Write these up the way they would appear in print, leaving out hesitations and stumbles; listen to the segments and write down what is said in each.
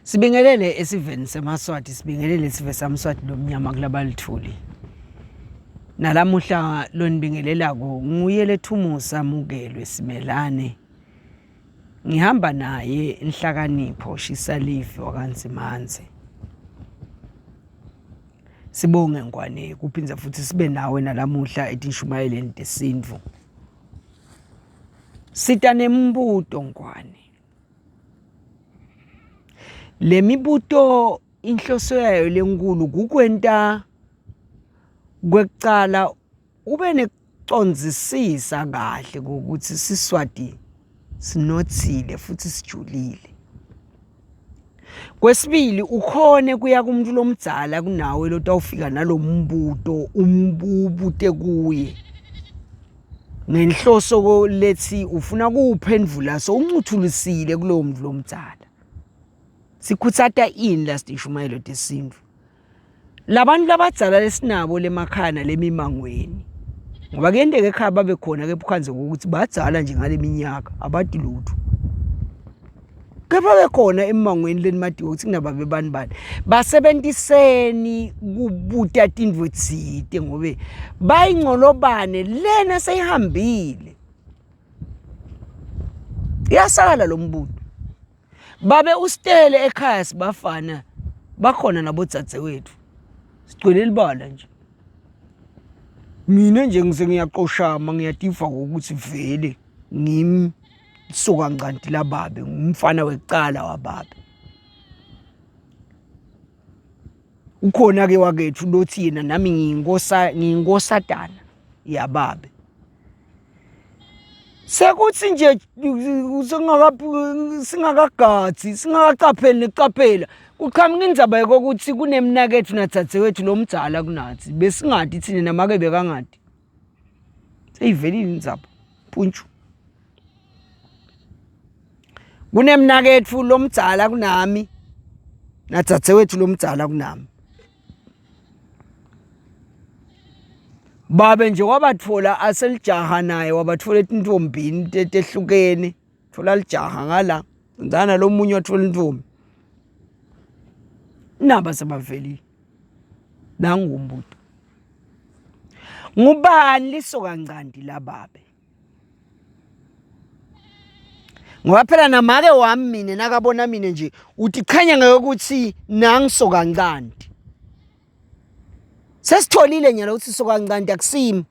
Sibingelele esiveni semaSwati, sibingelele sive saMswati lomnyama kulabalithuli. Nalamuhla lonibingelelako nguye lethumusa mukelwe Simelane. Ngihamba naye Nhlakanipho Shisalive wakaNdzimandze. Sibonge Ngwane kuphindze futhi sibe nawe nalamuhla etinshumayeleni tesintfu. Sita nembuto Ngwane. Le mibuto inhloso yayo lenkulu kukwenta kwekucala ube nekucondzisisa kahle ukuthi siSwati sinotsile futhi sijulile. Kwesibili ukhone kuya kumuntu lomdzala kunawe lotawufika nalombuto umbute kuye ngenhloso lethi ufuna kuwuphendvula so uncuthulisile kulowo muntu lomdzala. Sikhutsata ini la sitishumayelo tesintfu? Labantu labadzala lesinabo lemakhaya nalemimangweni ngoba kuyenteka ekhaya babe khona kepha ukhandze ukuthi badzala nje ngale minyaka abati lutho kepha bekhona emangweni lenimatiwe ukuthi kunababe bani bani basebentiseni kubuta tintfo tsite ngobe bayingcolobane lena seyihambile iyasala lo mbuto Babe usitele ekhaya sibafana bakhona nabodzadzewethu. Sigcwele libala nje. Mina nje ngise ngiyaqoshama ngiyativa ukuthi vele ngimi suka ncanti lababe ngumfana wekucala wababe. Ukhona ke wakethu lothi yena nami ngiyinkosa ngiyinkosatana yababe. Sekuthi nje singakagadzi singakacapheli nekucaphela kuqhamuka indzaba yokuthi kunemnaketfu nadzadzewethu lomdzala kunathi besingati thina namake bekangati seyivelile indzaba puntshu kunemnaketfu lomdzala kunami nadzadzewethu lomdzala kunami Babe nje wabatfola aselijaha naye wabatfola etintombini tehlukene thola lijaha ngala ngana lomunye watfola intfombi naba sebavelile nangu umbuto ngubani lisokancanti lababe ngoba phela namake wami mina nakabona mina nje utichenya ngokuthi nangisokancanti sesitholile nyalo ukuthi sokancanti akusimi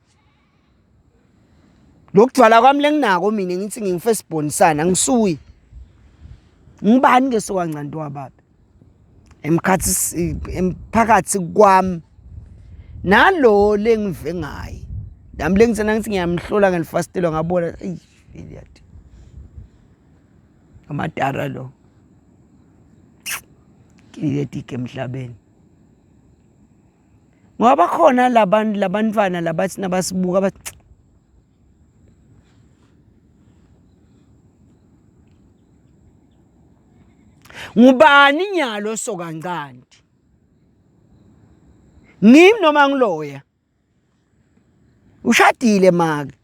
lokudwala kwami lenginako mina ngithi ngingifirst-born angisuyi ngibani ke sokancanti wababa emkhathi emphakathi kwami nalo lengive ngaye nami lengithena ngithi ngiyamhlola ngelifasitelo ngabona eyi idiot amadara lo kiletike emhlabeni ngoba bakhona labantu labantwana labathi nabasibuka bathi Ngubani nyalo sokancanti? Ngimi noma ngiloya? Ushadile make.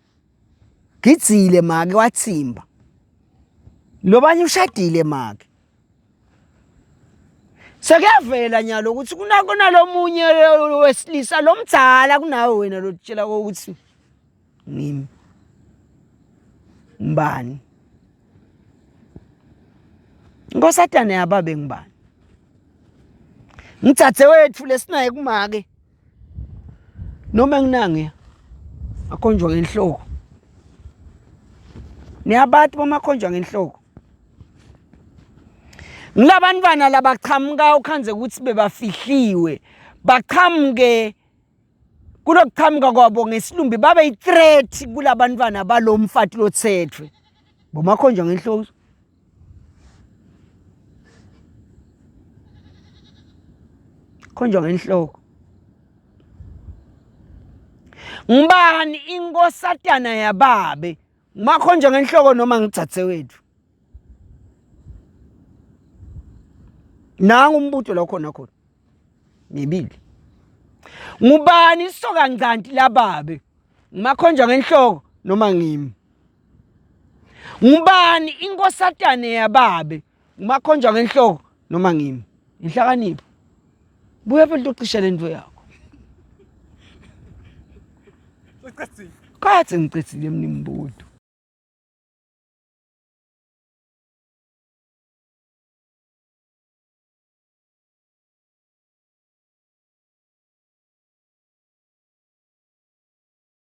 Gidzile make wathimba. Lobanye ushadile make. Sekuyavela nyalo ukuthi kunalomunye wesilisa lomdzala kunawe wena lotshela ukuthi ngimi. Ngubani? Nkosatane yababe ngubani? Ngitsatse wethu lesinaye kumake. Noma nginange akhonjwa ngenhloko. Niyabati bomakhonjwa ngenhloko. Ngilabantwana labaqhamuka ukhandze ukuthi bebafihliwe baqhamuke kulokuqhamuka kwabo ngesilumbi babe yi-threat kulabantwana balo mfati lothethwe bomakhonjwa ngenhloso khonjwa ngenhloko ngubani inkosatana yababe Makhonjwa ngenhloko noma ngitsatse wethu. Nangu umbuto la khona khona. Mibili. Ngubani isoka ngcanti lababe? Ngimakhonjwa ngenhloko noma ngimi? Ngubani inkosatane yababe? Ngimakhonjwa ngenhloko Noma ngimi. Inhlakanipho. Buya phela utocisha lento yakho. Ucedzile. Kade ngicedzile mnimbuto.